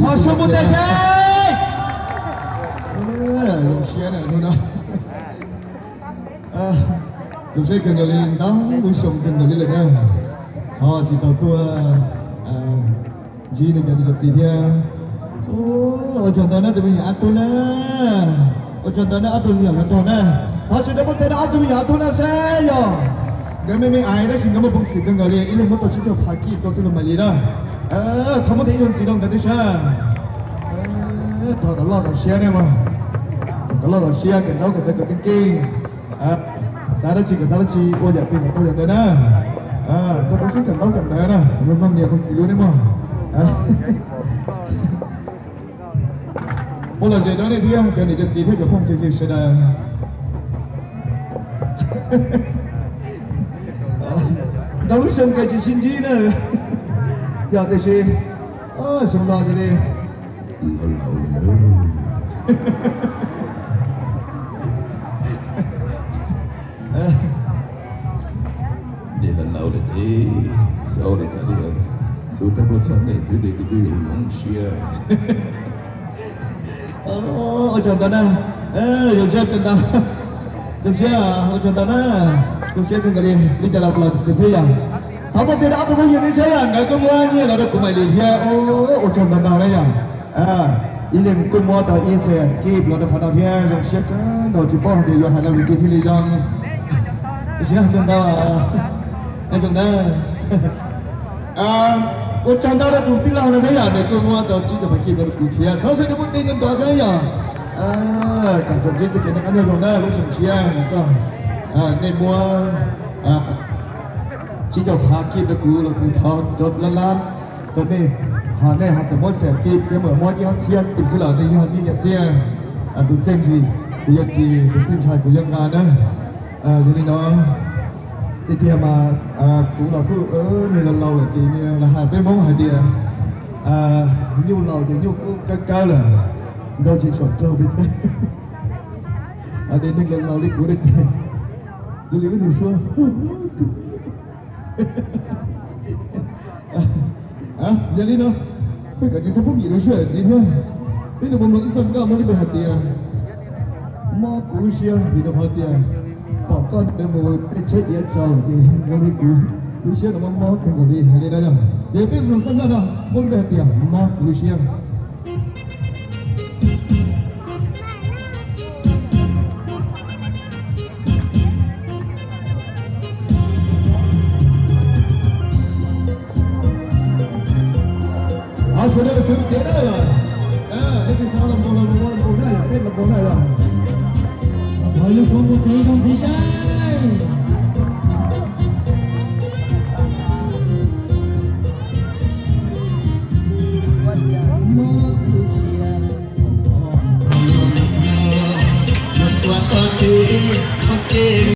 Ho sub npuj tes seb. Zoo siab na hnub no. Zoo siab kawg nkaus li, ntau lub xyoo kawg nkaus li lawm na, ho tsis tau tuaj ntsib nej cov niam cov txiv thiab. Ua tsaug ntau na tus me nyuam Ab Tub na. Ua tsaug ntau na ob tug me nyuam hluas nraug na. Thov tsis tau npuj tes rau ob tug me nyuam Ab Tub na seb yog nkawd me me ais tab sis nkawd muaj peev xwm kawg nkaus li ib leeg muab tau tsib caug phav kib rau tij laug Maiv Lis na. Thov npuj tes ib zaug ntxiv rau nkawd thiab seb. Thov kom loj kom siab nej mog. Kom loj kom siab, kawm ntaub kawm ntawv kom keej keej. Xav dab tsi kawm tau dab tsi, ua yam twg kawm tau yam ntawd na. Koj tau sib kawm ntaub kawm ntawv na, mloog mloog niam mloog txiv lub nej mog. Ua lom zem rau nej thiab cov niam cov txiv thiab cov phooj cov ywg sawv daws. Ntau lub xyoo ces tsis sib ntsib na, yog tiam sis xyoo no ces li nej laus lawm ces xyov li cas li, tus tag koj txhaj nej txwv tes tus twg yuav zoo siab. Ua tsaug ntau na, zoo siab tsaug ntau, zoo siab, ua tsaug ntau na, zoo siab kawg nkaus li, li cas los los tus thiab yog. Thov npuj tes rau ob tug phooj ywg nej saib yog nkawd kuj muab nyiaj los rau kuv Maiv Lis thiab, ua tsaug ntau ntau na yog. Ib leeg kuj muab tau ib xees kib los rau qhov no thiab, zoo siab kawg nkaus tsis paub hais tias yuav hais lo lus twg thiaj li zoo. Zoo siab tsaug ntau, zoo na. Ua tsaug ntau rau tus tij laug no thiab yog nws kuj muab tau tsib caug phav kib los rau kuv thiab, txhob xav nws muaj tej ntau ntau saib yog. Kom tsoom tsib txoj kev noj qab nyob zoo na lub xyoo tshiab txog, nej muab tsib caug phav kib rau kuv los kuv thov rau lab lab rau nej, ho nej ho txawm muab xees kib thiab muab ib ob txhiab kib xwb los nej yog ib yam txiaj. Tus txiaj ntsig kuv yuav ris, tus txiaj ntshai kuv yuav nqa na. Yog li no, ib tiag mas kuv los kuj niag laus laus lawm ces niag lawv hais peb Hmoob hais tias nyuj laus ces nyuj kub kawb kawb lawm, nrau tsis tshua raug li thiab. Hais tias neeg laus laus li kuv ne ces yog li peb tus suab. Yog li no, peb kom txiv xab phob yim lub sij hawm ntxiv thiab. Peb los mus mloog ib txoj nkauj muaj lub npe hais tias mob kuv lub siab vim rau qhov tias pom koj ntawd mus tej tsheb iav tsaus ces zoo li kuv lub siab los mob mob kawg nkaus li hais li no yog. Ces peb mloog txoj nkauj no muaj lub npe hais tias mob kuv lub siab. Sawv daws sawv cev na, nej twb xav los nkaus los nkaus na yog, peb los nkaus na yog. Thov lub koob kuv tes zoo ntxiv saib.